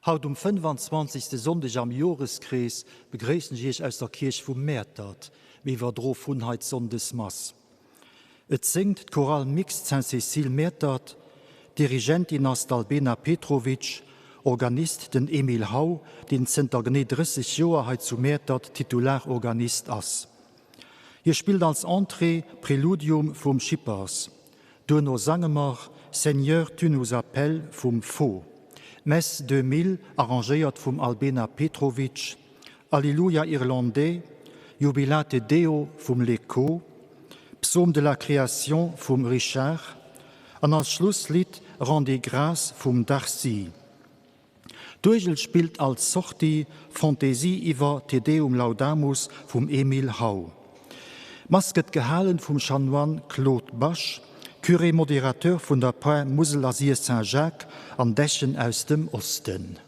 Haut um 25. Sonndeg am Joreskrees begréissen ech Iech aus der Kierch vu Mäertert. Mir iwwerdro vun hei d'Sonndesmass. Et séngt d'Chorale Mixte Saint-Cécile Mäertert, Dirigentin ass d'Albena Petrovic, Organist den Emile Hau, deen zënter genee 30 Joer hei zu Mäertert Titularorganist ass. Hie spillt als Entrée Preludium vum Schippers. Duerno sange mer Seigneur, tu nous appelles vum Fo. Messe 2000, arrangéiert vum Albena Petrovic, Alleluia Irlandais, Jubilate Deo vum Lecot, Psaume de la Création vum Richard an als Schlusslidd Rendez grâce vum Darcy. D'Uergel spillt als Sortie Fantaisie iwwer Te Deum Laudamus vum Emile Hau. D'Mass gëtt gehalen vum Chanoine Claude Bache, Curé modérateur vun der Par Musel a Sir Saint-Jacques an Dechen aus dem Osten.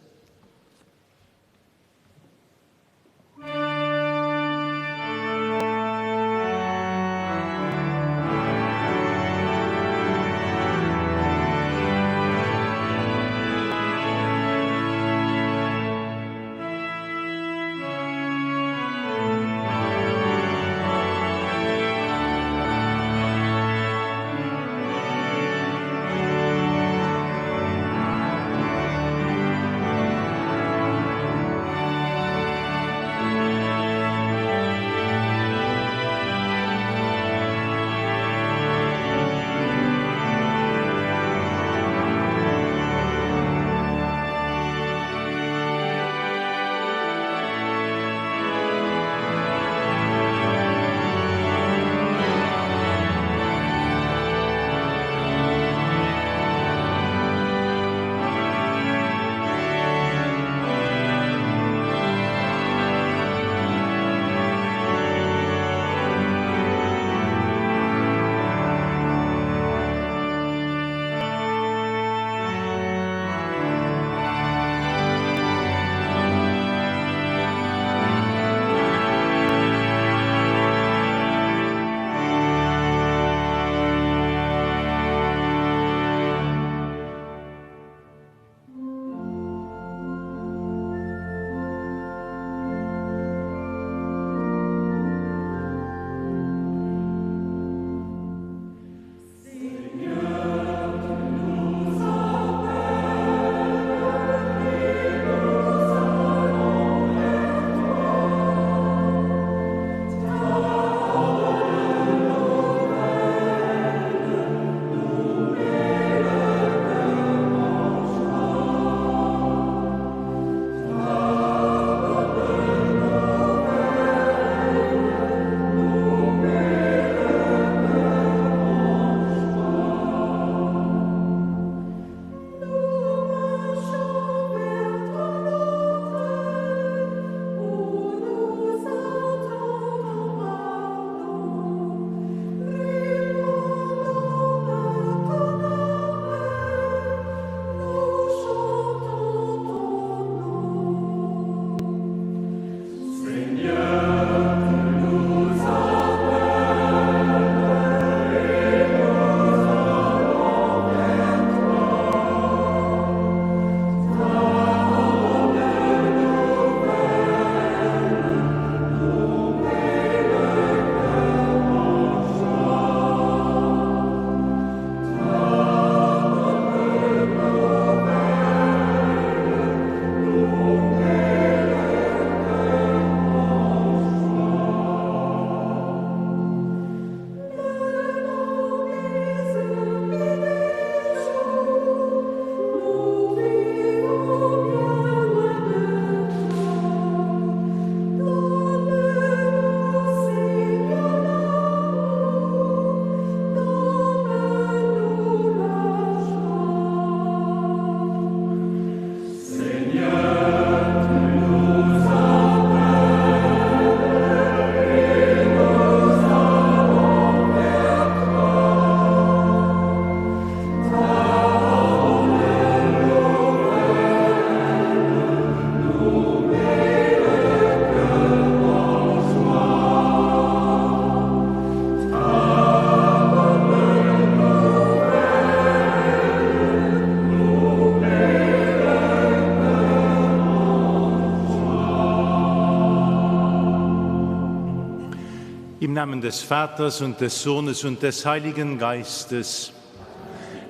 Namen des Vaters und des Sohnes und des Heiligen Geistes.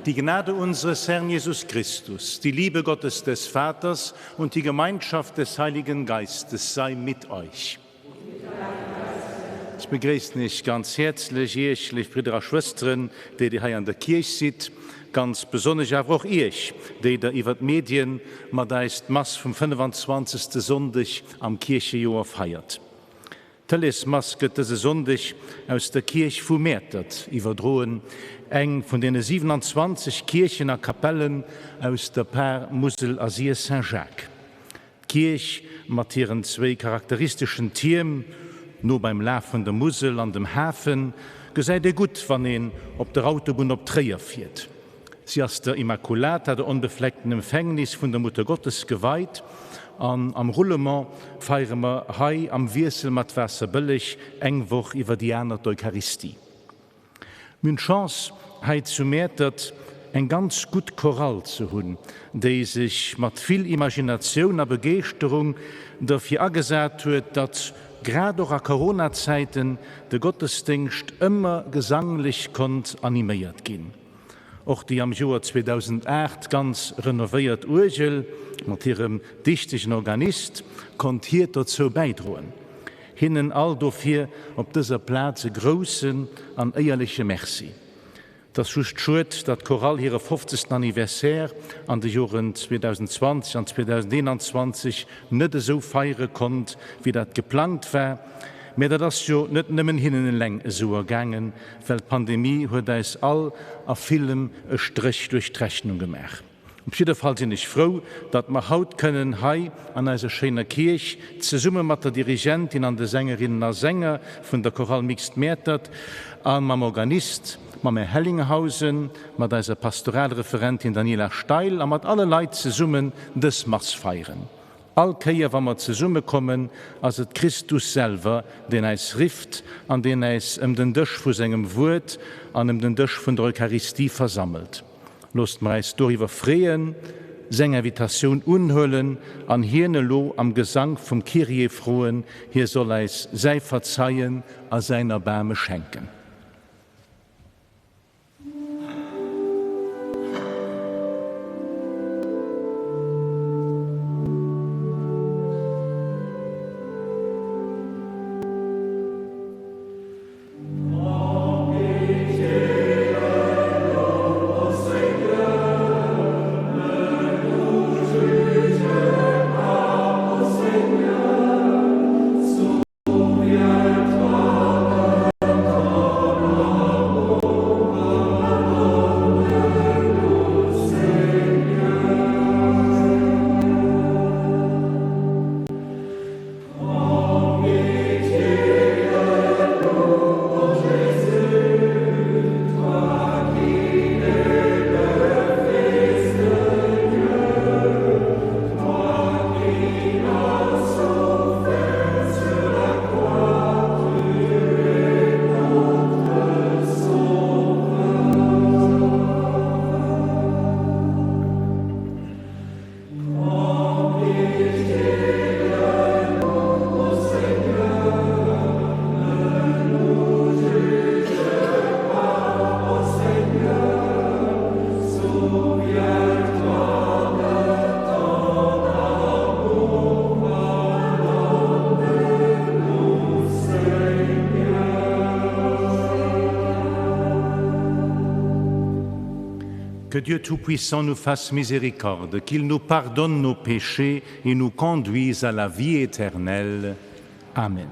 Die Gnade unseres Herrn Jesus Christus, die Liebe Gottes des Vaters und die Gemeinschaft des Heiligen Geistes sei mit euch. Ech begréissen Iech ganz häerzlech, Iech, léif Bridder a Schwësteren, déi Dir hei an der Kierch sidd, ganz besonnesch awer och Iech, déi Der iwwer d'Medien mat eis d'Mass vum 25. Sonndeg am Kierchejoer feiert. D'Tëleesmass gëtt dëse Sonndeg aus der Kierch vu Mäertert iwwerdroen, eng vun deene 27 Kierchen a Kapellen aus der Par Musel a Sir Saint-Jacques. D'Kierch mat hiren zwéi charakteristeschen Tierm, no beim Laf vun der Musel an dem Hafen, gesäit ee gutt, wann een op der Autobunn op Tréier fiert. Si ass der Immaculata, der onbefleckten Empfängnis vun der Muttergottes, geweit an am Roulement feiere mer hei am Wiessel mat Waasserbëlleg eng Woch iwwer déi aner d'Eucharistie. Mir hunn d'Chance, hei zu Mäertert eng ganz gutt Chorale ze hunn, déi sech mat vill Imaginatioun a Begeeschterung derfir agesat huet, datt grad och a Coronazäiten de Gottesdéngscht ëmmer gesanglech konnt animéiert ginn. Och déi am Joer 2008 ganz renovéiert Uergel mat hirem dichtegen Organist konnt hiert dozou bäidroen. Hinnen all dofir op dëser Plaz e groussen an éierleche Merci. Et ass just schued, datt d'Chorale hire fofzegsten Anniversaire an de Joren 2020 an 2021 net esou feiere konnt, wéi dat geplangt war. Mä dat ass jo net nëmmen hinnen eleng esou ergaangen, well d'Pandemie huet eis all a villem e Stréch duerch d'Rechnung gemaach. Op jidder Fall sinn ech frou, datt mer haut kënnen hei an eiser schéiner Kierch zesumme mat der Dirigentin an de Sängerinnen a Sänger vun der Chorale Mixte Mäertert a mam Organist, mam Här Hellinghausen, mat eiser Pastoralreferentin Daniela Steil a mat alle Leit zesummen dës Mass feieren. All Kéier wa mer zesumme kommen, ass et Christus selwer, deen äis rifft an deen äis ëm den Dësch vu sengem Wuert an ëm den Dësch vun der Eucharistie versammelt. Loosst mer äis doriwwer freeën, seng Invitatioun unhuelen an hien elo am Gesank vum Kyrie froen, hie soll äis säi Verzeien a säin Erbaarme schenken. Que Dieu Tout-Puissant nous fasse miséricorde, qu'il nous pardonne nos péchés et nous conduise à la vie éternelle. Amen.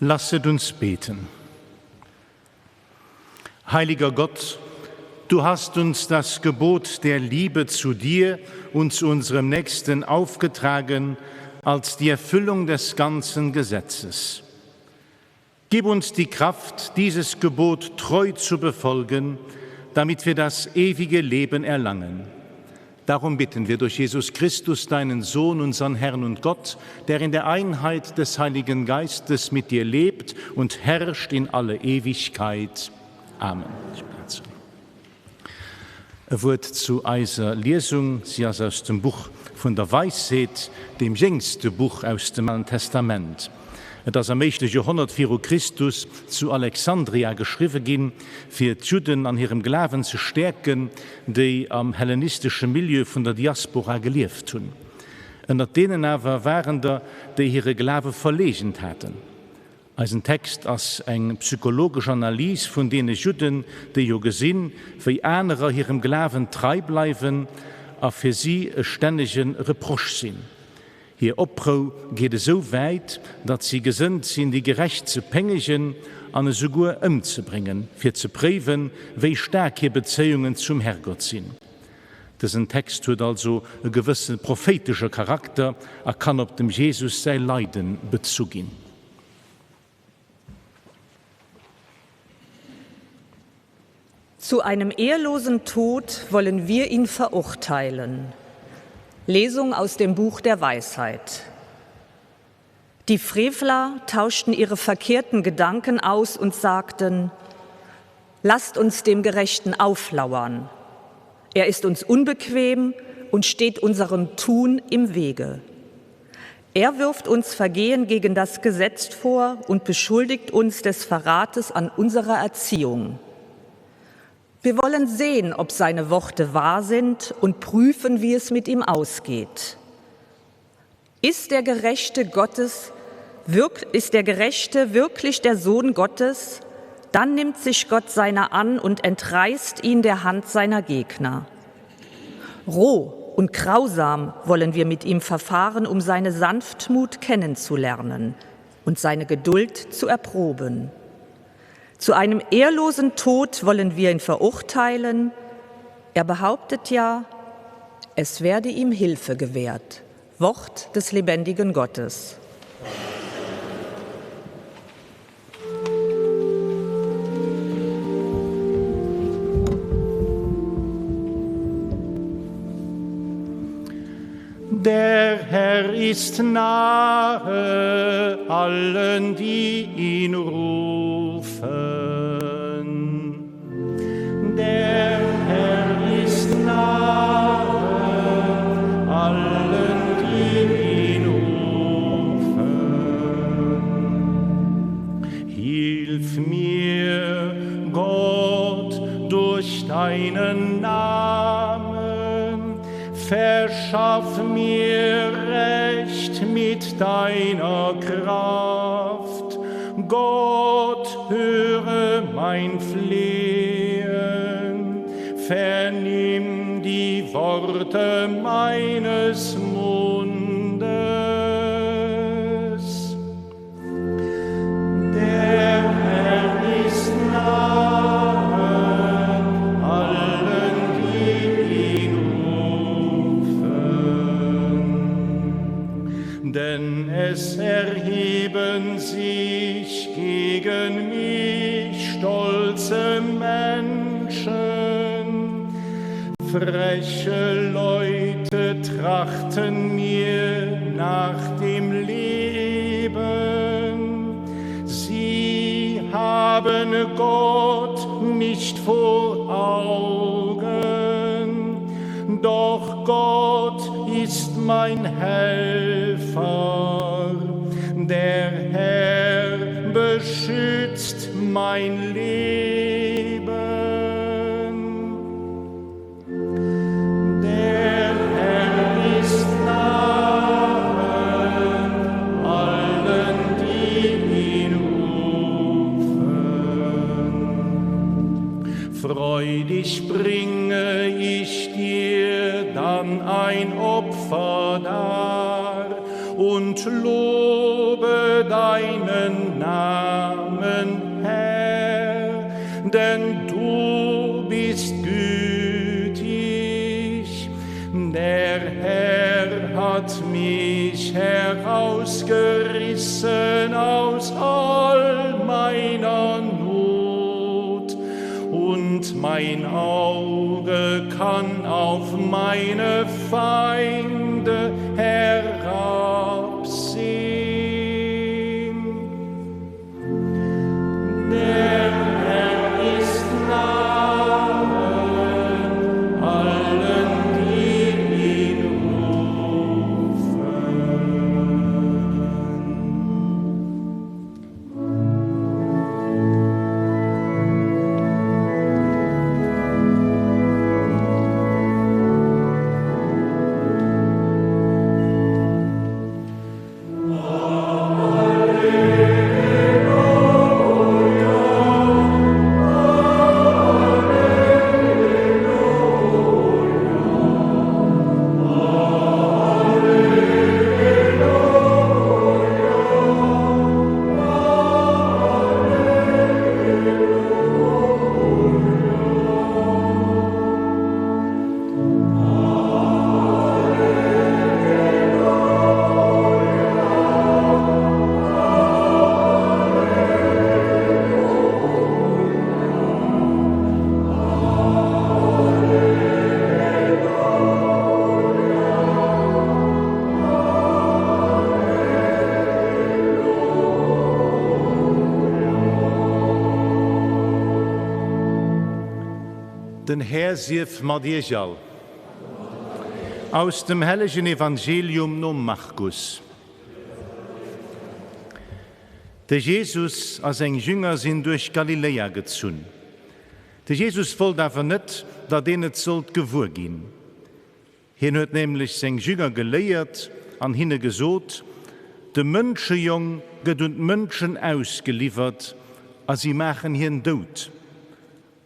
Lasset uns beten. Heiliger Gott, du hast uns das Gebot der Liebe zu dir und zu unserem Nächsten aufgetragen als die Erfüllung des ganzen Gesetzes. Gib uns die Kraft, dieses Gebot treu zu befolgen, damit wir das ewige Leben erlangen. Darum bitten wir durch Jesus Christus, deinen Sohn, unseren Herrn und Gott, der in der Einheit des Heiligen Geistes mit dir lebt und herrscht in alle Ewigkeit. Amen. E Wuert zu eiser Liesung, Si ass aus dem Buch vun der Weisheet, deem jéngste Buch aus dem Alen Testament. Et ass am éischte Joerhonnert viru Christus zu Alexandria geschriwwe ginn, fir d'Judden an hirem Glawen ze stäerken, déi am hellenistesche Milieu vun der Diaspora gelieft hunn. Ënnert deenen awer waren der, déi hire Glawe verleegent haten. Eisen Text ass eng psychologesch Analys vun deene Judden, déi jo gesinn, wéi anerer hirem Glawen trei bleiwen a fir si e stännege Reproche sinn. Hir Oprou geet esou wäit, datt si gesënnt sinn, déi Gerecht ze péngegen an esouguer ëmzebréngen, fir ze préiwen, wéi staark hir Bezéiungen zum Herrgott sinn. Dësen Text huet also e gewësse prophéitesche Charakter a kann op dem Jesus säi Leiden bezu ginn. Zu einem ehrlosen Tod wollen wir ihn verurteilen. Lesung aus dem Buch der Weisheit. Die Frevler tauschten ihre verkehrten Gedanken aus und sagten: Lasst uns dem Gerechten auflauern. Er ist uns unbequem und steht unserem Tun im Wege. Er wirft uns Vergehen gegen das Gesetz vor und beschuldigt uns des Verrates an unserer Erziehung. Wir wollen sehen, ob seine Worte wahr sind und prüfen, wie es mit ihm ausgeht. Ist der Gerechte Gottes ist der Gerechte wirklich der Sohn Gottes, dann nimmt sich Gott seiner an und entreißt ihn der Hand seiner Gegner. Roh und grausam wollen wir mit ihm verfahren, um seine Sanftmut kennenzulernen und seine Geduld zu erproben. Zu einem ehrlosen Tod wollen wir ihn verurteilen. Er behauptet ja, es werde ihm Hilfe gewährt. Wort des lebendigen Gottes. Der Herr ist nahe allen, die ihn rufen. Der Herr ist nahe allen, die ihn rufen. Hilf mir, Gott, durch deinen Namen, verschaff mir Recht mit deiner Kraft. Gott, höre mein Flehen, vernimm die Worte meines Mundes. Der Herr ist nahe allen, die ihn rufen. Denn es erheben sich gegen mich stolze Menschen, freche Leute trachten mir nach dem Leben. Sie haben Gott nicht vor Augen, doch Gott ist mein Helfer. Der Herr beschützt mein Leben. Der Herr ist nahe allen, die ihn rufen. Freudig bringe ich dir dann ein Opfer dar. und lobe deinen Namen, Herr, denn du bist gütig. Der Herr hat mich herausgerissen aus all meiner Not, und mein Auge kann auf meine Feinde herabsehen. Der Herr ist nahe allen, die ihn rufen. Den Här sief mat iech all. Aus dem hellegen Evangelium nom Markus. De Jesus a seng Jünger sinn duerch Galiléia gezunn. De Jesus wollt awer net, datt een et sollt gewuer ginn. Hien huet nämlech seng Jünger geléiert an hinne gesot, De Mënschejong gëtt un d'Mënschen ausgeliwwert a si maachen hien dout.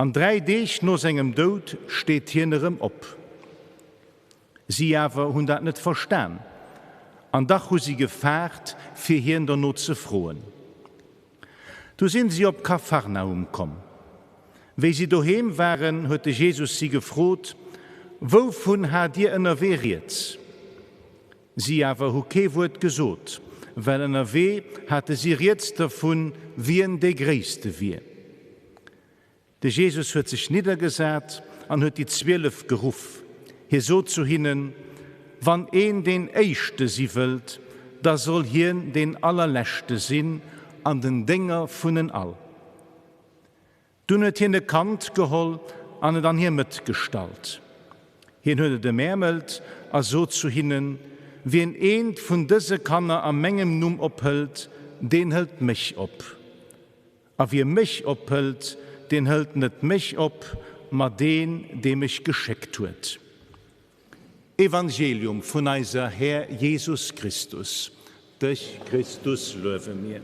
An dräi Deeg no sengem Doud steet hien erëm op. Si awer hunn dat net verstan, an dach hu si gefaart, fir hien derno ze froen. Du sinn si op Kapharnaum komm. Wéi si doheem waren, huet de Jesus si gefrot, Wouvun hat dir ënnerwee rieds? Si awer hu kee Wuert gesot, well ënnerwee hate si rieds dervun, wien dee Gréisste wier. De Jesus huet sech niddergesat an huet déi 12 geruff. Hie sot zu hinnen, Wann een deen Éischte si wëllt, da soll hien deen Allerleschte sinn an den Dénger vun en all. Dunn huet hien e Kand geholl an et an hir Mëtt gestallt. Hien huet et emäermelt a sot zu hinnen, Wien eent vun dëse Kanner a mengem Numm ophëlt, deen hëlt mech op. A wie mech ophëlt, deen hëlt net mech op, ma deen, dee mech geschéckt huet. Evangelium vun eiser Här Jesus Christus. Dech, Christus, luewe mir.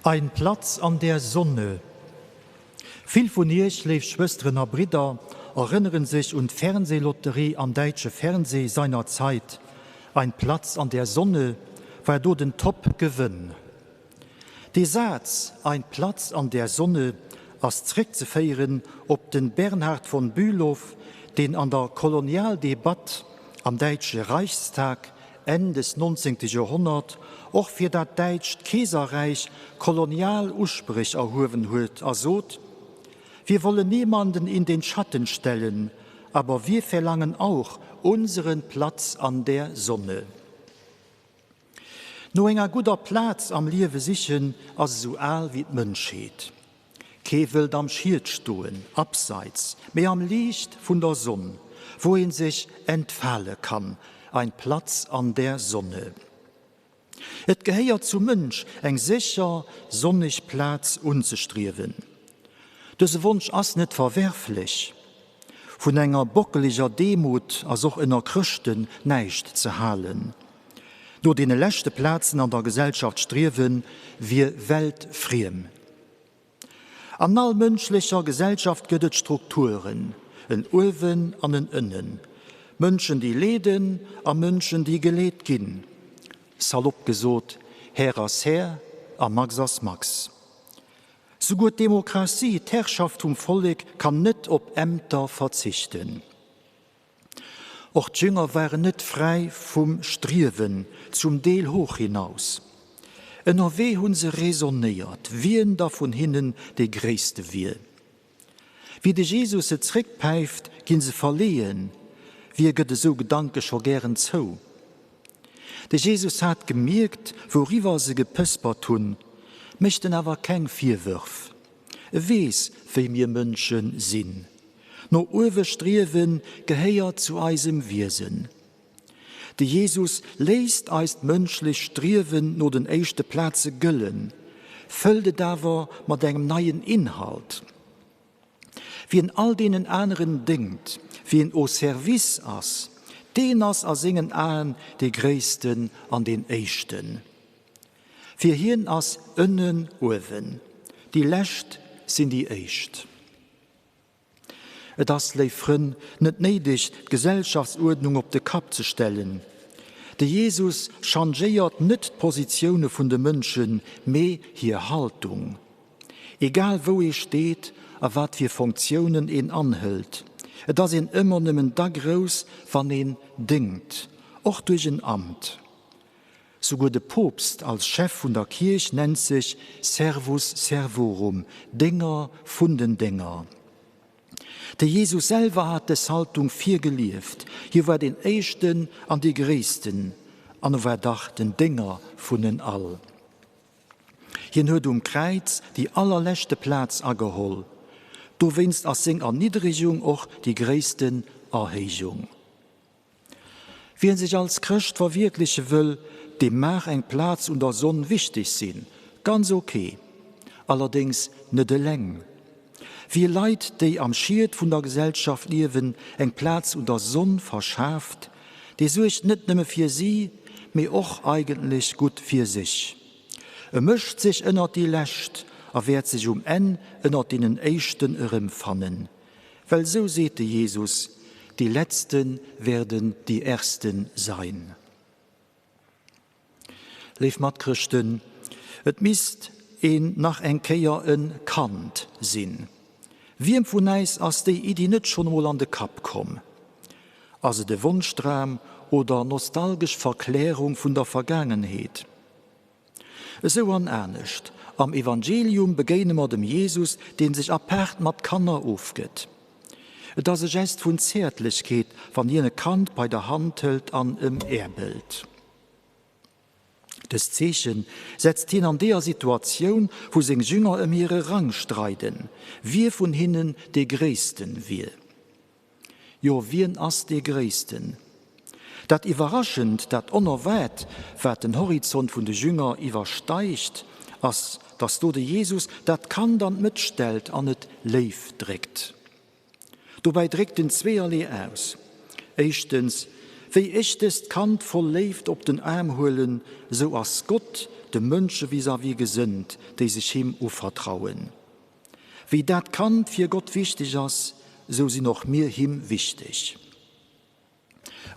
Ein Platz an der Sonne. Vill vun Iech, léif Schwësteren a Bridder, erënneren sech un d'Fernseh-Lotterie am däitsche Fernseh seinerzeit. Ein Platz an der Sonne war do den Top-Gewënn. Dee Saz Ein Platz an der Sonne ass zréckzeféieren op de Bernhard von Bülow, deen an der Kolonialdebatt am däitsche Reichstag Enn des 19. Joerhonnert och fir dat däitscht Keeserräich kolonial Uspréch erhuewen huet a sot, Wir wollen niemanden in den Schatten stellen, aber wir verlangen auch unseren Platz an der Sonne. No enger gudder Plaz am Liewe sichen ass esou al wéi d'Mënschheet. Kee wëllt am Schiet stoen, abseits, mee am Liicht vun der Sonn, wou ee sech entfale kann, ein Platz an der Sonne. Et gehéiert zum Mënsch, eng sécher, sonneg Plaz unzestriewen. Dëse Wonsch ass net verwerflech. Vun enger bockeleger Demut ass och ënner Chrëschten näischt ze halen. No deene leschte Plazen an der Gesellschaft striewen, wier weltfriem. An all mënschlecher Gesellschaft gëtt et Strukturen, en Uewen an en Ënnen, Mënschen déi leeden a Mënschen déi geleet ginn. Salopp gesot, Här ass Här a Max ass Max. Souguer d'Demokratie, d'Herrschaft vum Vollek, kann net op Ämter verzichten. Och d'Jünger waren net fräi vum Striewen, zum Deel hoch hinaus. Ënnerwee hu se raisonnéiert, wien da vun hinnen dee Gréisste wier. Wéi de Jesus se zréckpäift, ginn se verleeën. Wie gëtt esou Gedanke scho gären zou? De Jesus hat gemierkt, wouriwwer se gepëspert hunn, mécht en awer keng Virwërf. E weess, wéi mir Mënsche sinn. No uewe striewe gehéiert zu eisem Wiesen. De Jesus léisst eist mënschlech Striewen no den éischte Plaze gëllen, fëllt et awer mat engem neien Inhalt. Wien all deenen aneren déngt, wien au service ass, deen ass a sengen Aen dee Gréissten an deen Éischten. Fir hien ass ënnen uewen, déi Lescht sinn déi Éischt. Et ass, léif Frënn, net néideg, d'Gesellschaftsuerdnung op de Kapp ze stellen. De Jesus changéiert net d'Positioune vun de Mënschen, mee hir Haltung. Egal wou ee steet a wat fir Fonctiounen een anhëlt, et ass een ëmmer nëmmen da grouss, wann een déngt, och duerch en Amt. Souguer de Poopst als Chef vun der Kierch nennt sech Servus Servorum, Dénger vun den Dénger. De Jesus selwer hat dës Haltung virgelieft, hie war deen Éischten an dee Gréissten an e war dach den Dénger vun en all. Hien huet um Kräiz déi allerleschte Plaz ageholl, dowéinst ass seng Erniddregung och déi gréissten Erhéijung. Wien sech als Chrëscht verwierkleche wëll, deem mag eng Plaz un der Sonn wichteg sinn, ganz ok. Allerdéngs net eleng. Wie Leit, déi am Schied vun der Gesellschaft liewen, eng Plaz un der Sonn verschaaft, dee suergt net nëmme fir si, mee och eigentlech gutt fir sech. E mëscht sech ënnert déi Lescht a wäert sech um Enn ënnert deenen Éischten erëmfannen. Well esou seet de Jesus, Die Letzten werden die Ersten sein. Léif Matchrëschten, et misst een nach eng Kéier e Kand sinn. Wiem vun äis ass déi Iddi net schonn emol an de Kapp komm? Ass et e Wonschdram oder nostalgesch Verklärung vun der Vergaangenheet? Esou an anescht, am Evangelium begéine mer dem Jesus, deen sech apaart mat Kanner ofgëtt. Et ass e Gest vun Zäertlechkeet, wann hien e Kand bei der Hand hëlt an ëmäerbelt. Dëst Zeeche setzt hien an deeër Situatioun, wou seng Jünger ëm hire Rang streiden, wie vun hinnen dee Gréissten wier. Jo, wien ass dee Gréissten? Dat Iwwerraschend, dat Onerwaart, wat den Horizont vun de Jünger iwwersteigt, ass, dass do de Jesus dat Kand an d'Mëtt stellt an et léif dréckt. Dobäi dréckt en zweeërlee aus. Éischtens, wéi ech dëst Kand voll Léift op den Aarm huelen, esou ass Gott de Mënsche vis-à-vis gesënnt, déi sech him uvertrauen. Wéi dat Kand fir Gott wichteg ass, esou sinn och mir him wichteg.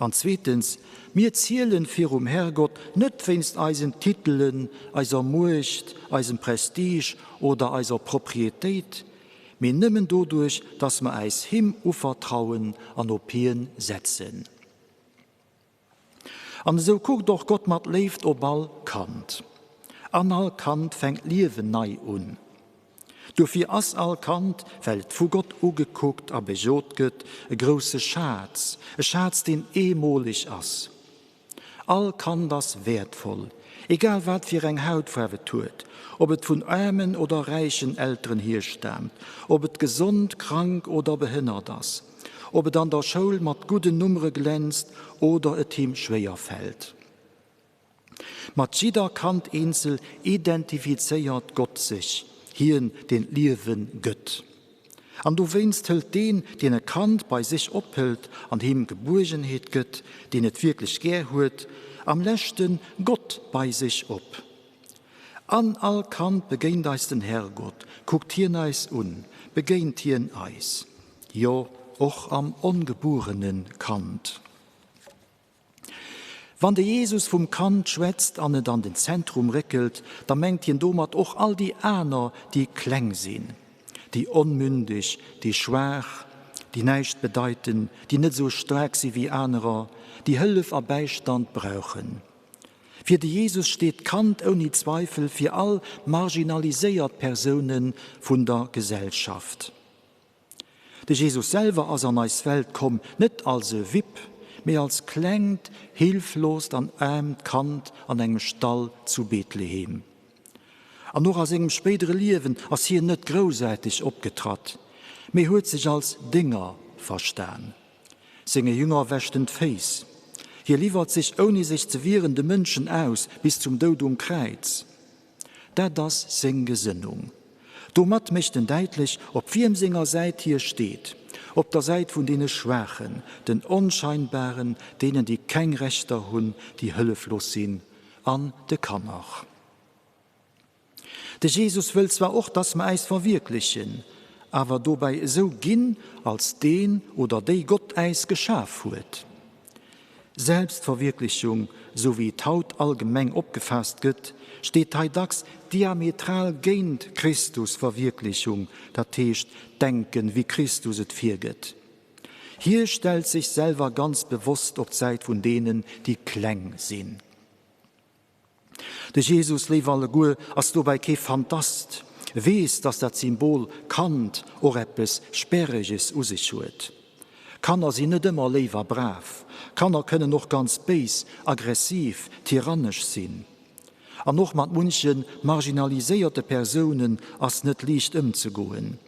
An zweetens, mir zielen virum Herrgott net wéinst eisen Titelen, eiser Muecht, eisem Prestige oder eiser Proprietéit, mee nëmmen doduerch, dass mer äis him uvertrauen an op hien setzen. An esou kuckt och Gott mat Léift op all Kand. An all Kand fänkt d'Liewen nei un. Dofir ass all Kand, well et vu Gott ugekuckt a bejot gëtt, e grousse Schaz, e Schaz, deen eemoleg ass. All Kand ass wäertvoll, egal wat fir eng Hautfaarf et huet, ob et vun aarmen oder räichen Elteren hierstaamt, ob et gesond, krank oder behënnert ass. Ob et an der Schoul mat gudden Nummere glänzt oder et him schwéier fält. Mat jidder Kand eenzel identifizéiert Gott sech, hien, deen d'Liewe gëtt. An dowéinst hëlt deen, deen e Kand bei sech ophëlt an him Gebuergenheet gëtt, deen et wierklech gär huet, am leschte Gott bei sech op. An all Kand begéint eis den Herrgott, kuckt hien eis un, begéint hien eis, jo och am ongebuerene Kand. Wann de Jesus vum Kand schwätzt an et an den Zentrum réckelt, da mengt hien domat och all déi aner, déi kleng sinn, déi onmündeg, déi schwaach, déi näischt bedeiten, déi net esou staark si wéi anerer, déi Hëllef a Bäistand brauchen. Fir de Jesus steet d'Kand ouni Zweifel fir all marginaliséiert Persoune vun der Gesellschaft. De Jesus selwer ass an eis Welt komm, net als e VIP, mee als klengt, hilflost an aarmt Kand an engem Stall zu Bethlehem. An och a sengem spéidere Liewen ass hien net groussaarteg opgetratt, mee huet sech als Dénger verstan. Senge Jünger wäscht en d'Féiss. Hie liwwert sech ouni sech ze wieren de Mënschen aus, bis zum Doud um Kräiz. Dat ass seng Gesënnung. Domat mécht en däitlech, op wiem senger Säit hie steet, op der Säit vun deene Schwaachen, den Onscheinbaren, deenen, déi keng Rechter hunn, déi hëlleflos sinn, an de Kanner. De Jesus wëll zwar och, dass mer äis verwierklechen, awer dobäi esou ginn, als deen oder déi Gott äis geschaf huet. Selbstverwierklechung, sou wéi et haut allgemeng opgefaasst gëtt, steet hei dacks diametral géint Christusverwierklechung, dat heescht d'Denken, wéi Christus et virgëtt. Hie stellt sech selwer ganz bewosst op d'Säit vun deenen, déi kleng sinn. De Jesus, léif alleguer, ass dobäi kee Fantast, e weess, dass dat Symbol Kand och eppes Sperreges u sech huet. Kanner sinn net ëmmer léif a brav, Kanner kënnen och ganz béis, aggressiv, tyrannesch sinn. An och mat munche marginaliséierte Persounen ass net liicht ëmzegoen.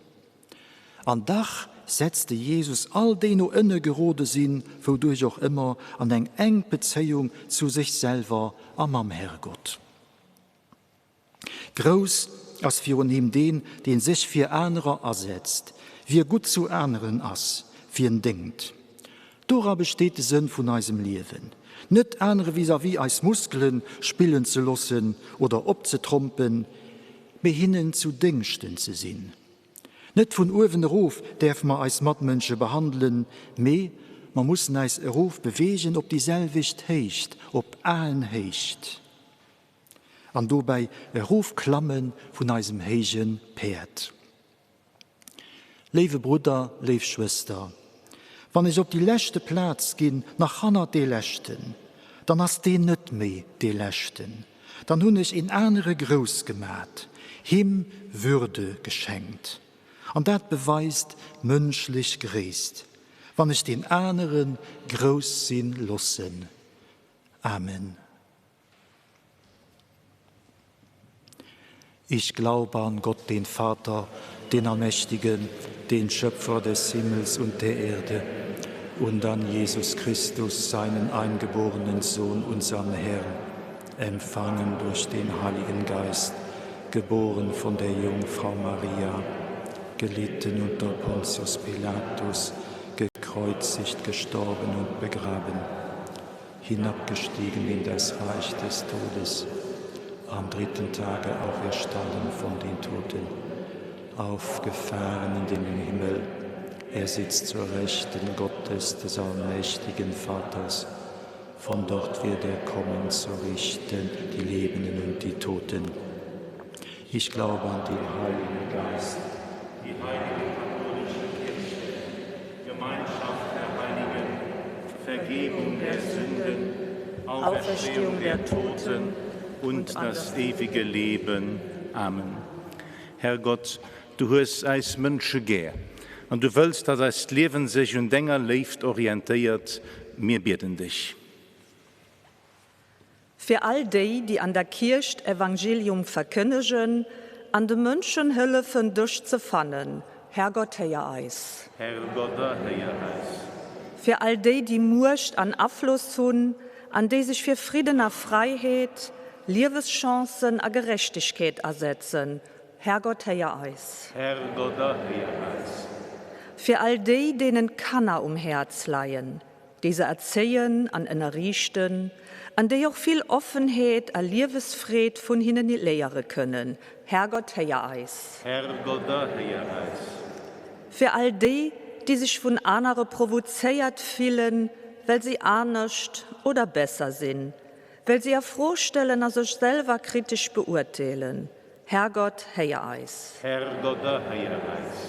An dach setzt de Jesus all déi no ënne gerode sinn, wouduerch och ëmmer, an eng enk Bezéiung zu sech selwer a mam Herrgott. Grouss ass virun him deen, deen sech fir anerer asetzt, wie gutt zu aneren ass, wien déngt. Dora besteet de Sënn vun eisem Liewen, net anere vis-à-vis eis Muskele spillen ze loossen oder opzetrompen, mee hinnen zu Déngschten ze sinn. Net vun uewen erof däerfe mer eis Matmënsche behandelen, mee mer mussen äis erof beweegen op déi selwecht Héicht, op Aenhéicht, an dobäi erofklamme vun eisem héije Päerd. Léiwe Brudder, léif Schwëster, wann ech op déi leschte Plaz ginn, nach hannert dee Leschten, dann ass deen net méi dee Leschten, Dann hunn ech een anere grouss gemat, him Würde geschenkt. An dat beweist mënschlech Gréisst, wann ech deen anere grouss si lossen. Amen. Ich glaube an Gott, den Vater, den Allmächtigen, den Schöpfer des Himmels und der Erde, und an Jesus Christus, seinen eingeborenen Sohn, unseren Herrn, empfangen durch den Heiligen Geist, geboren von der Jungfrau Maria, gelitten unter Pontius Pilatus, gekreuzigt, gestorben und begraben, hinabgestiegen in das Reich des Todes, am dritten Tage auferstanden von den Toten, aufgefahren in den Himmel, er sitzt zur Rechten Gottes des allmächtigen Vaters. Von dort wird er kommen zu richten die Lebenden und die Toten. Ich glaube an den Heiligen Geist, die heilige katholische Kirche, Gemeinschaft der Heiligen, Vergebung der Sünden, Auferstehung der Toten und das ewige Leben. Amen. Herr Gott, du hues eis Mënsche gär an du wëlls, datt eist Liewen sech un denger Léift orientéiert. Mir bieden dech. Fir all déi, déi an der Kierch d'Evangelium verkënnegen an de Mënschen hëllefen, dech ze fannen, Herrgott, héier eis. Herrgott, erhéier eis. Fir all déi, déi Muecht an Afloss hunn an déi sech fir Fridden a Fräiheet, Lieweschancen a Gerechtegkeet asetzen, Herrgott, héier eis. Herrgott, erhéier eis. Fir all déi, deenen d'Kanner um Häerz leien. déi se erzéien an ënnerriichten, an déi och vill Offenheet a Liewesfreed vun hinnen léiere kënnen. Herrgott, héier eis. Herrgott, erhéier eis. Fir all déi, déi sech vun anere provozéiert fillen, well si anescht oder besser sinn, well si a Fro stellen a sech selwer kritesch beurteelen. Herrgott, héier eis. Herrgott, erhéier eis.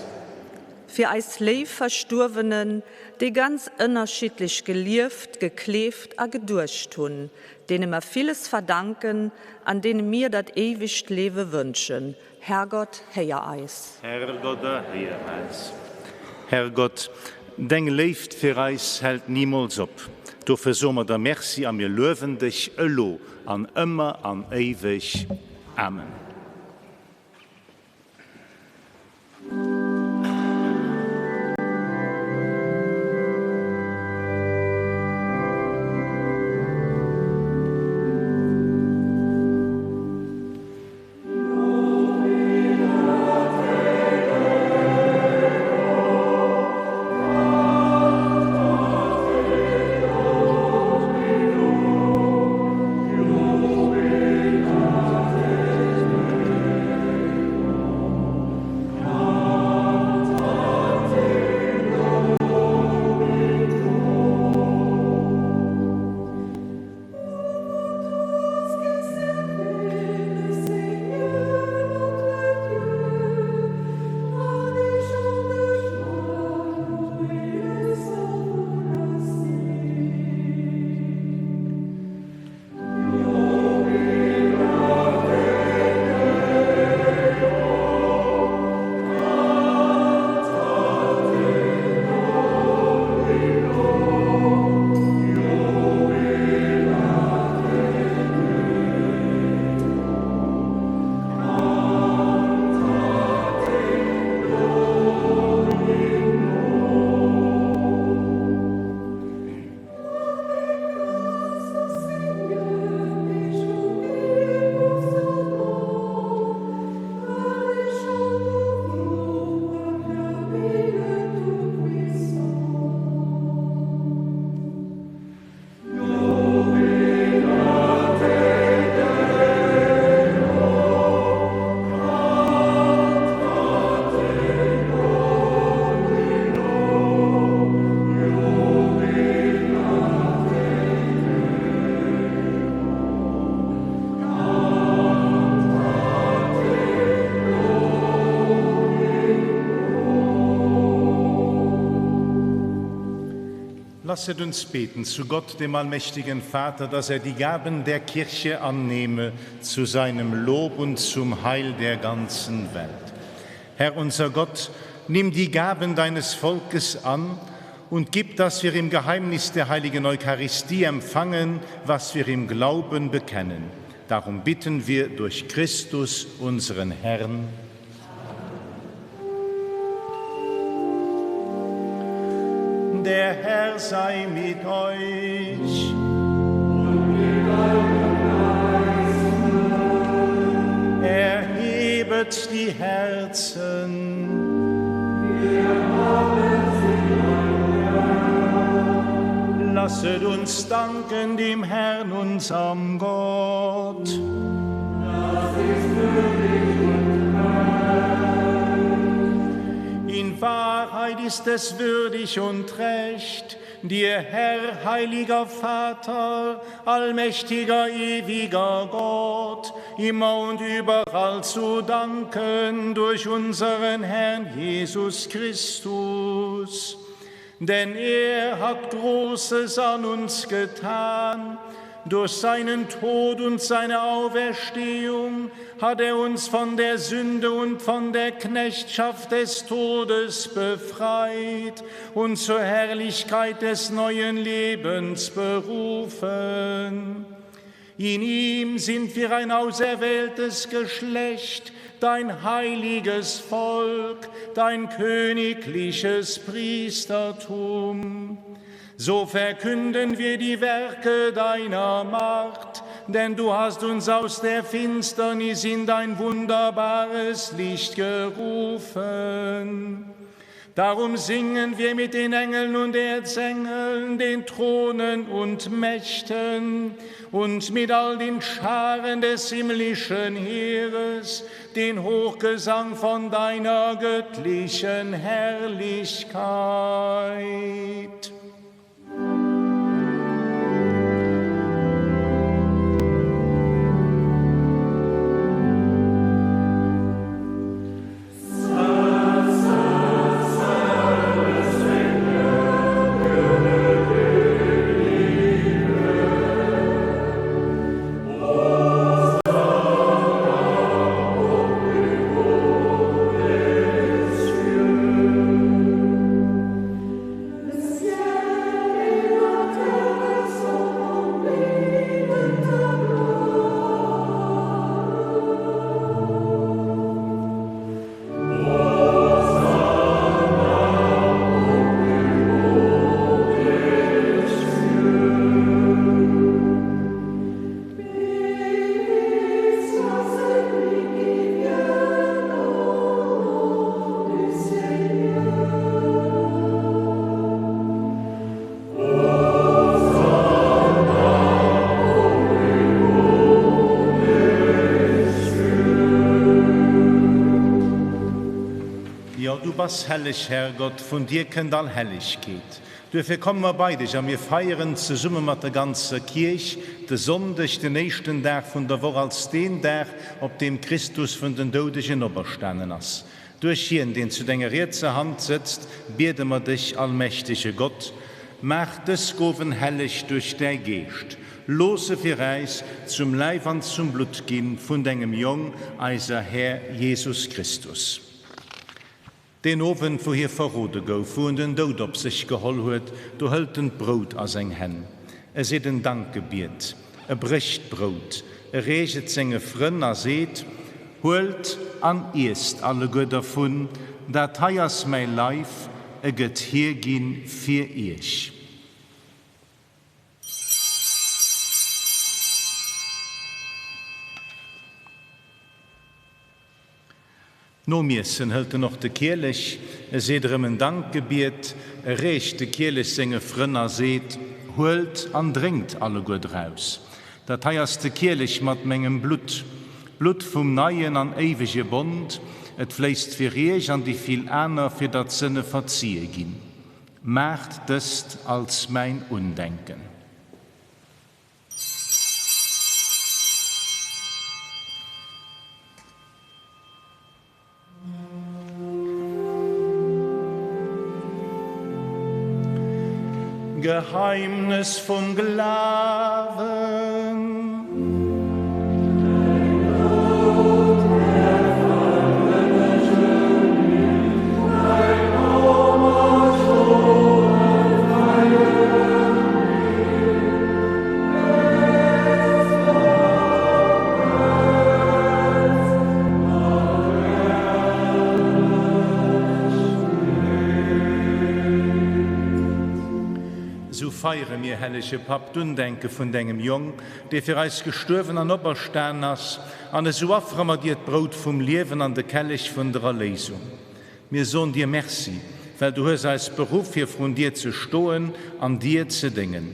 Fir eis léif Verstuerwenen, déi ganz ënnerschiddlech gelieft, gekleeft a geduecht hunn, deene mer villes verdanken an deene mir dat éiwegt Lewe wënschen. Herrgott, héier eis. Herrgott, erhéier eis. Herrgott, deng Léift fir eis hält nimools op. Dofir soe mer der Merci a mir luewen dech elo an ëmmer an éiweg. Amen. Lasset uns beten zu Gott, dem allmächtigen Vater, dass er die Gaben der Kirche annehme zu seinem Lob und zum Heil der ganzen Welt. Herr unser Gott, nimm die Gaben deines Volkes an und gib, dass wir im Geheimnis der heiligen Eucharistie empfangen, was wir im Glauben bekennen. Darum bitten wir durch Christus, unseren Herrn. Der Herr sei mit euch. Und mit eurem Geiste. Erhebet die Herzen. Wir haben sie beim Herrn. Lasset uns danken dem Herrn, unserem Gott. Das ist würdig und recht. In Wahrheit ist es würdig und recht, dir, Herr, heiliger Vater, allmächtiger, ewiger Gott, immer und überall zu danken durch unseren Herrn Jesus Christus. Denn er hat Großes an uns getan. Durch seinen Tod und seine Auferstehung hat er uns von der Sünde und von der Knechtschaft des Todes befreit und zur Herrlichkeit des neuen Lebens berufen. In ihm sind wir ein auserwähltes Geschlecht, dein heiliges Volk, dein königliches Priestertum. So verkünden wir die Werke deiner Macht, denn du hast uns aus der Finsternis in dein wunderbares Licht gerufen. Darum singen wir mit den Engeln und Erzengeln, den Thronen und Mächten und mit all den Scharen des himmlischen Heeres den Hochgesang von deiner göttlichen Herrlichkeit. Jo, du bass helleg, Herrgott, vun dir kënnt all Hellegkeet. Duerfir komme mer bei dech a mir feieren zesumme mat der ganzer Kierch de Sonndeg, den éischten Dag vun der Woch, als deen Dag, op deem Christus vun den Doudegen operstanen ass. Duerch hien, deen zu denger rietser Hand sëtzt, biede mer dech, allmächtege Gott, Maach dës Gowen helleg duerch däi Geescht, looss se fir äis zum Läif an zum Blutt ginn vun dengem Jong, eiser Här Jesus Christus. Deen Owend, wou hie verrode gouf, wou en den Doud op sech geholl huet, do hëlt en d'Brout a seng Hänn, e seet en Dankgebiet, e brécht d'Brout, e reecht et senge Frënn a seet, Huelt an iesst alleguer dervun, dat hei ass mäi Leif, e gëtt hierginn fir iech. Nom Iessen hëlt en och de Kielech, e seet erëm en Dankgebiet, e reecht de Kielech senge Frënn a seet, Huelt an drénkt alleguer draus. Dat hei ass de Kielech mat mengem Blutt, d'Blutt vum neien an éiwege Bond, et fléisst fir iech an déi vill aner, fir datt d'Sënne verzie ginn. Maacht dëst als mäin Undenken. Geheimnis vum Glawen. Sou feiere mir, hellege Papp, d'Undenke vun dengem Jong, dee fir eis gestuerwen an operstan ass, an esou affere mer dir d'Brout vum Liewen an de Kellech vun der Erléisung. Mir soen dir Merci, well du hues eis beruff, fir vrun dir ze stoen an dir ze déngen.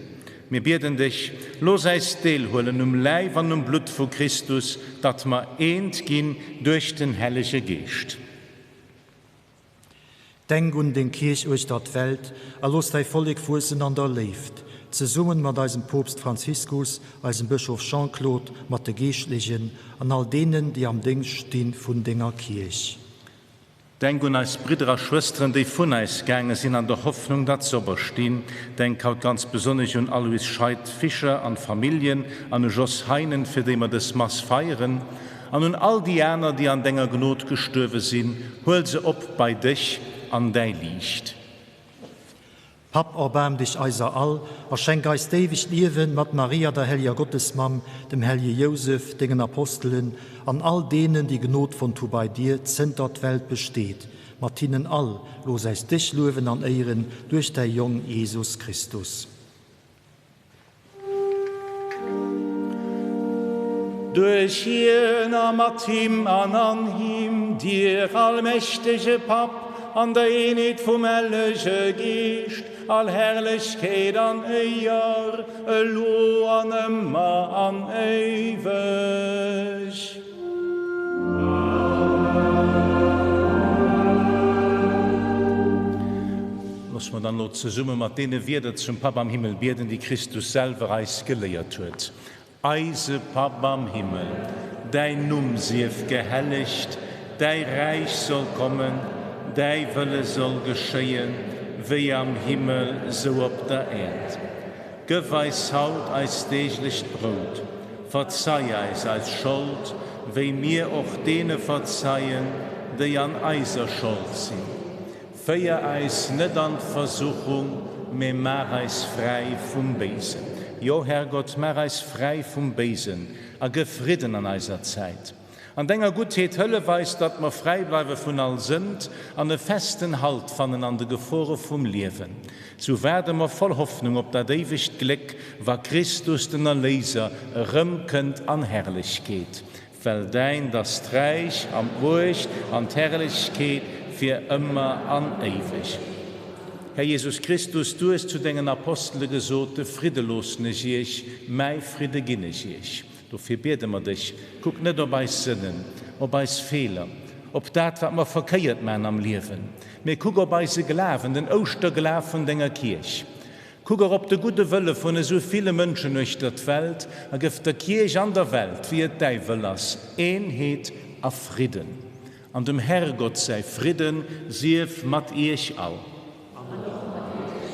Mir bieden dech, looss äis deelhuelen um Läif an um Blutt vu Christus, datt mer eent ginn duerch den Hellege Geescht. Denk un deng Kierch uechter d'Welt a looss däi Vollek wuessen an der Léift, zesummen mat eisem Poopst Franziskus, eisem Bëschof Jean-Claude, mat de Geeschtlechen an all deenen, déi am Déngscht sti vun denger Kierch. Denk un eis Bridder a Schwësteren, déi vun eis gaange sinn, an der Hoffnung, datt se operstinn. Denk haut ganz besonnesch un Alois Scheid Fischer an d'Familljen an u Jos Heinen, fir déi mer dës Mass feieren, an un all déi aner, déi an denger Gnod gestuerwe sinn. Huel se op bei dech an däi Liicht. Papp, erbaarm dech eiser all a schenk eis d'éiwegt Liewen mat Maria, der helleger Gottesmamm, dem hellege Jousef, dengen Apostelen an all deenen, déi Gnod fonnt hu bei dir, zënter d'Welt besteet. Mat hinnen all looss äis dech luewen an éieren duerch däi Jong Jesus Christus. Duerch hien a mat him an an him, dir allmächtege Papp, An der Eenheet vum Hellege Geescht, all Herrlechkeet an Éier, elo an ëmmer an éiweg. Loosse mer dann elo zesumme mat deene Wierder zum Papp am Himmel bieden, déi Christus selwer eis geléiert huet. Eise Papp am Himmel, däin Numm sief gehellegt, däi Räich soll kommen, däi Wëlle soll geschéien, wéi am Himmel, sou op der Äerd. Gëff eis haut eist deeglecht Brout. Verzei eis eis Schold, wéi mir och deene verzeien, déi an eiser Schold sinn. Féier eis net an d'Versuchung, mee maach eis fräi vum Béisen. Jo, Herrgott, maach eis fräi vum Béisen a gëff Fridden an eiser Zäit. An denger Guttheet hëllef eis, datt mer fräi bleiwe vun all Sënd an e festen Halt fannen an de Gefore vum Liewen. Sou waarde mer voll Hoffnung op dat éiwegt Gléck, wa Christus, den Erléiser, erëmkënnt an Herrlechkeet. Well däint ass d'Räich an d'Muecht an d'Herrlechkeet fir ëmmer an éiweg. Här Jesus Christus, du hues zu dengen Apostele gesot, De Fridde loossen ech iech, mäi Fridde ginn ech iech. Dofir biede mer dech, kuck net op eis Sënnen, op eis Feeler, op dat, wat mer verkéiert man am Liewen, mee kuck op eise Glawen, den Ouschterglaf vun denger Kierch. Kuck och op de gudde Wëlle vun esou ville Mënschen uechter d'Welt a gëff der Kierch an der Welt, wéi et däi Wëll ass, Eenheet a Fridden. An dem Herrgott säi Fridden sief mat iech all. An och mat iech.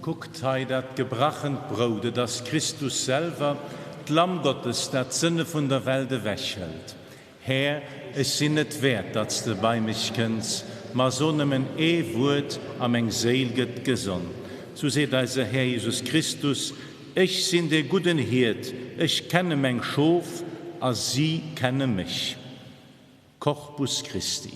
Kuckt hei dat gebrachent Brout, et ass Christus selwer, d'Lamm Gottes, dat d'Sënne vun der Welt ewechhëlt. Här, ech sinn net wäert, datt s de bei mech kënns, ma so nëmmen ee Wuert, a meng Séil gëtt gesond. Sou seet eise Här Jesus Christus, Ech sinn dee gudden Hiert, ech kenne meng Schof a si kenne mech. Corpus Christi.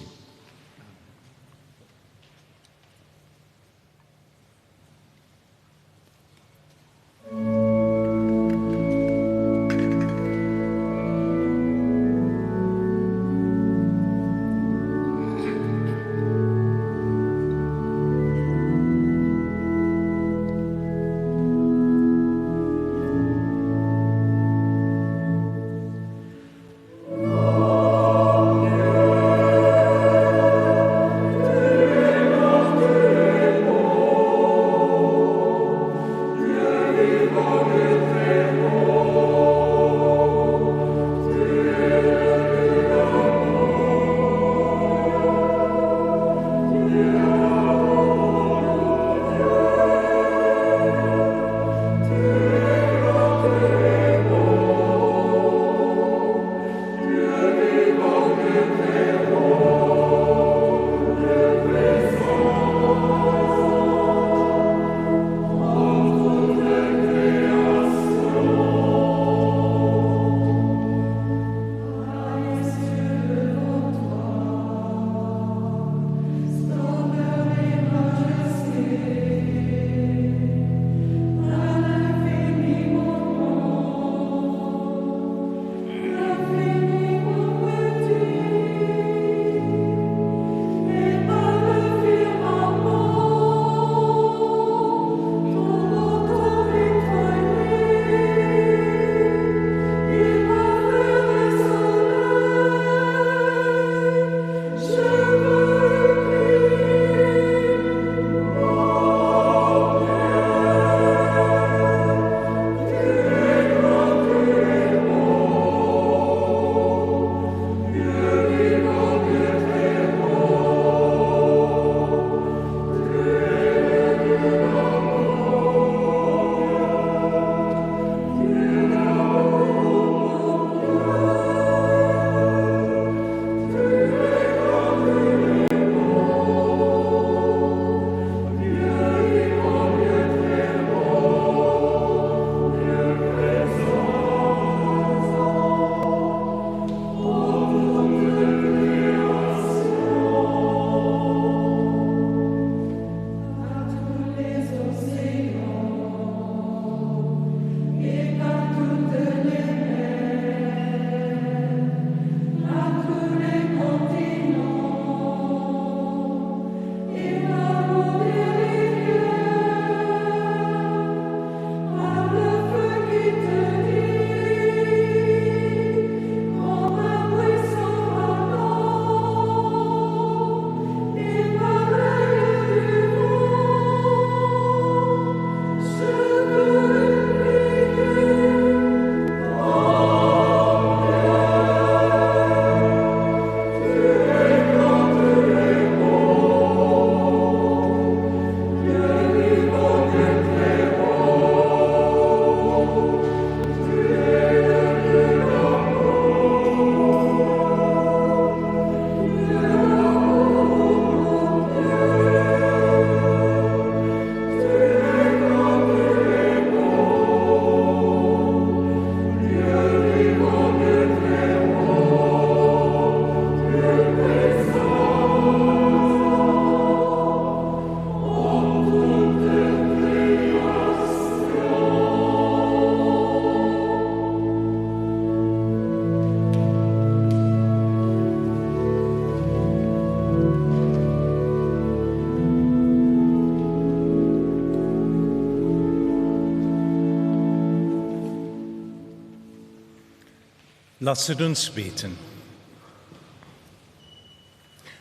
Lasset uns beten.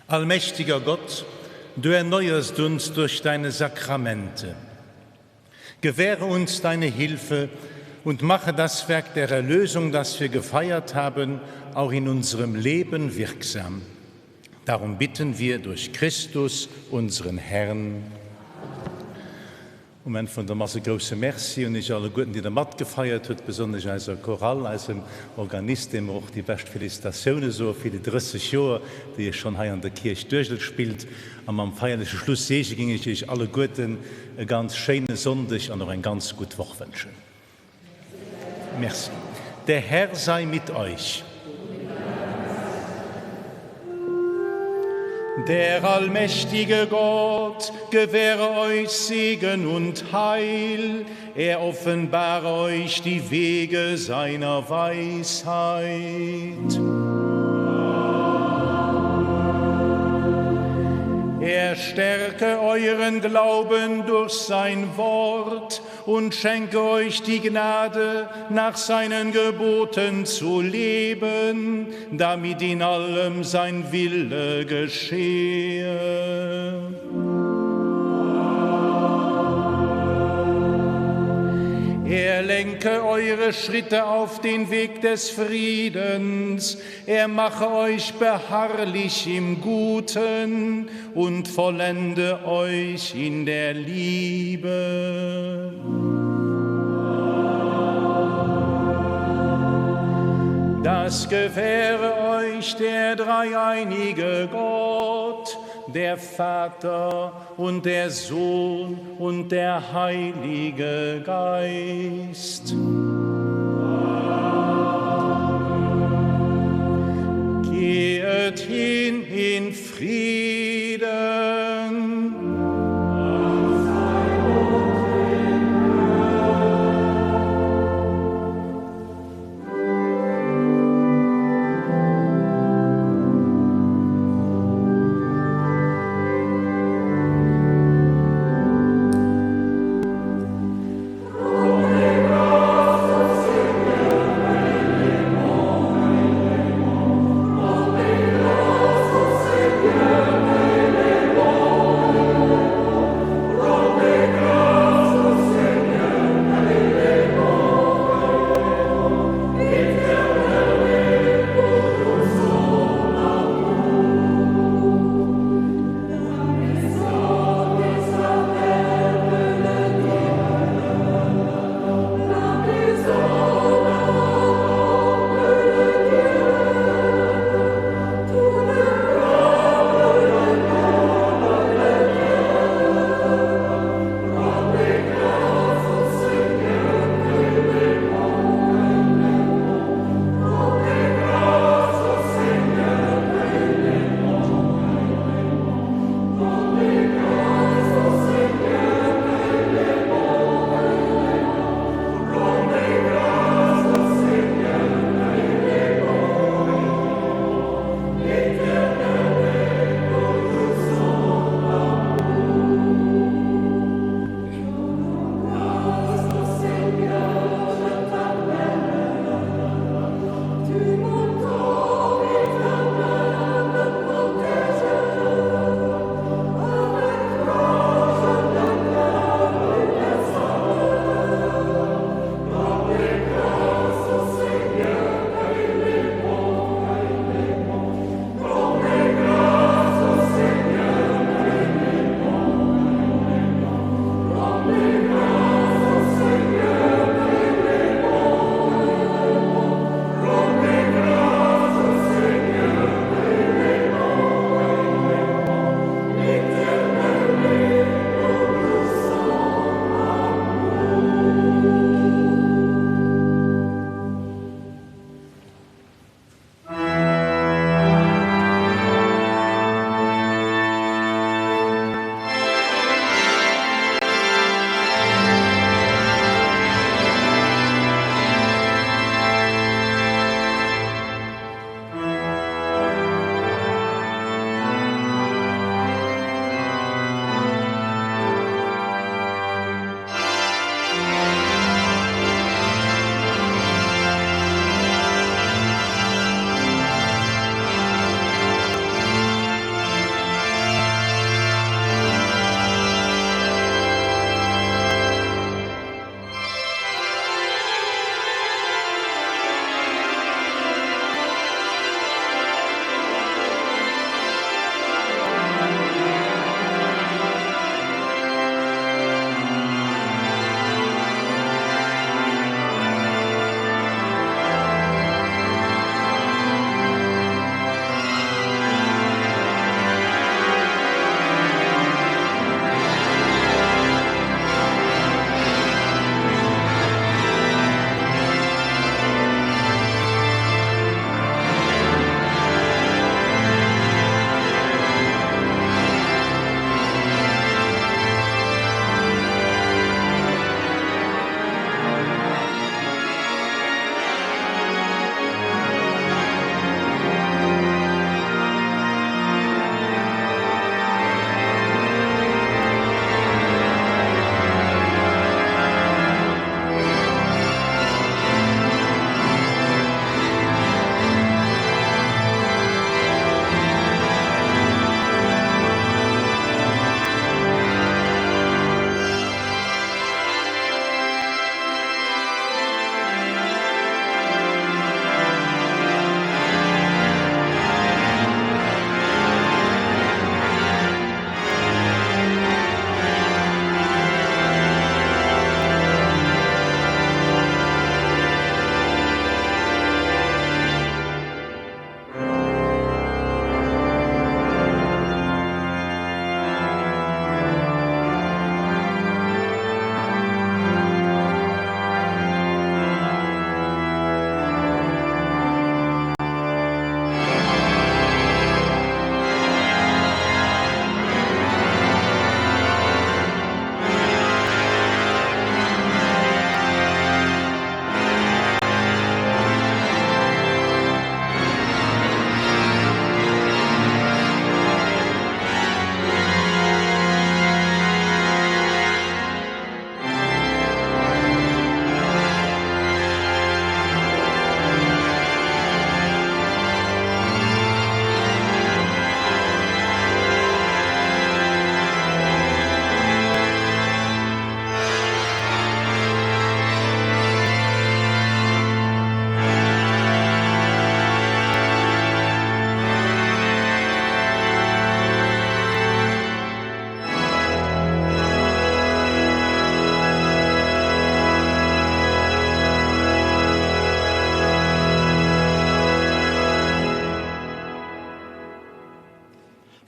Allmächtiger Gott, du erneuerst uns durch deine Sakramente. Gewähre uns deine Hilfe und mache das Werk der Erlösung, das wir gefeiert haben, auch in unserem Leben wirksam. Darum bitten wir durch Christus, unseren Herrn. Um Enn vun der Mass e grousse Merci un iech alleguerten, déi der matgefeiert hutt, besonnesch eiser Chorale, eisem Organist, deem mer och déi bescht Felicitatioune soe fir déi 30 Joer, déi e schonn hei an der Kierch Duergel spillt. A mam feierleche Schlusseege géing ech iech alleguerten e ganz schéine Sonndeg an och eng ganz gutt Woch wënschen. Merci. Der Herr sei mit euch. Der allmächtige Gott gewähre euch Segen und Heil, er offenbare euch die Wege seiner Weisheit. Er stärke euren Glauben durch sein Wort und schenke euch die Gnade, nach seinen Geboten zu leben, damit in allem sein Wille geschehe. Er lenke eure Schritte auf den Weg des Friedens, er mache euch beharrlich im Guten und vollende euch in der Liebe. Das gewähre euch der dreieinige Gott, der Vater und der Sohn und der Heilige Geist. Gehet hin in Frieden.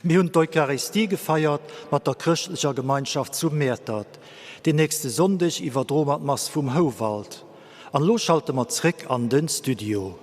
Mir hunn d'Eucharistie gefeiert mat der chrëschtlecher Gemeinschaft zu Mäertert. Den nächste Sonndeg iwwerdroe mer d'Mass vum Houwald. An elo schalte mer zréck an den Studio.